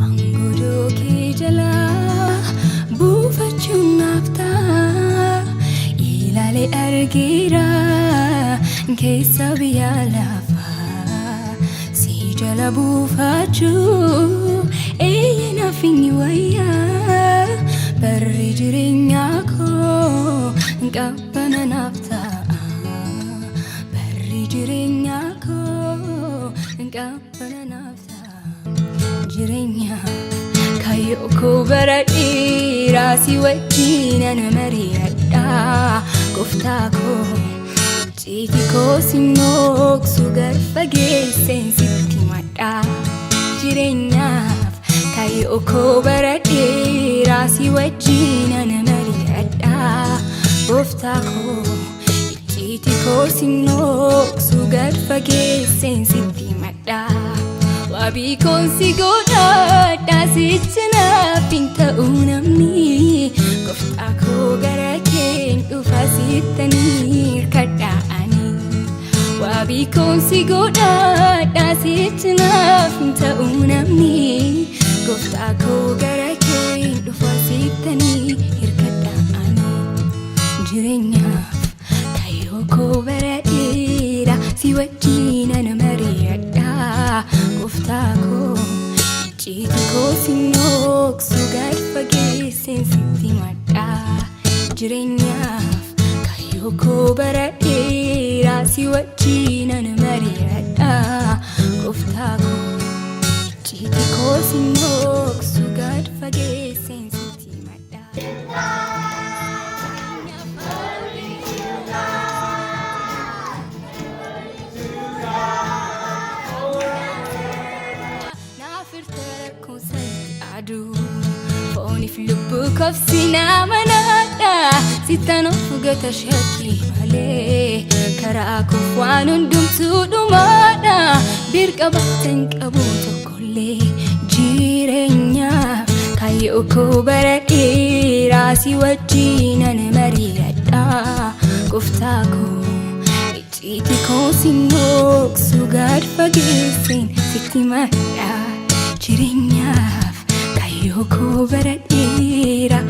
Angodoo kee jalaa buufachuun naaf ta'a. Ilaalee argeera keessa biyya lafaa. Si jala buufachuu eeyyee naaf inni wayyaa. Barri jireenyaa koo qabbana naaf ta'a. Barri jireenyaa koo qabbana naaf ta'a. Jireenya kaayyoo koo bara dheeraa si wajjin ana mari'adha. Gooftaa koo, icciitii koo si nooksu gad fageesseen sitti himadha. Jireenyaaf kaayyoo koo bara dheeraa si wajjin ana mari'adha. Gooftaa koo, icciitii koo si nooksu gad fageesseen sitti himadha. Wabii koon si godhadha, sichi naaf hin ta'u namni. Gooftaa koo, gara keen dhufa, sittanii hirkadha ani. Wabii koon si godhadha, sichi naaf hin ta'u namni. Gooftaa koo, gara keen dhufa, sittanii hirkadha ani. Jireenyaaf kaayyoo koo bara dheeraa si wajjin ana mari'adha. Gooftaa koo, icciitii koo si nooksu gad fageesseen sitti himadha. Jireenyaaf kaayyoo koo bara dheeraa si wajjin ana mari'adha. Gooftaa koo, icciitii koo si nooksu gad fageesseen sitti himadha. Naafirta rakkoon sanitti aduu fooniif lubbuu kofsi nama naadha. Sittan of gata shakkii malee, karaa koof waan hundumtuu dhumaadha. Birqabatan qabu tokkollee. Jireenyaaf kaayyoo koo bara dheeraa si wajjin ana mari'adha. Gooftaa koo, icciitii koo si nooksu gad fageesseen sitti himadha. Jireenyaaf kaayyoo koo bara dheeraa.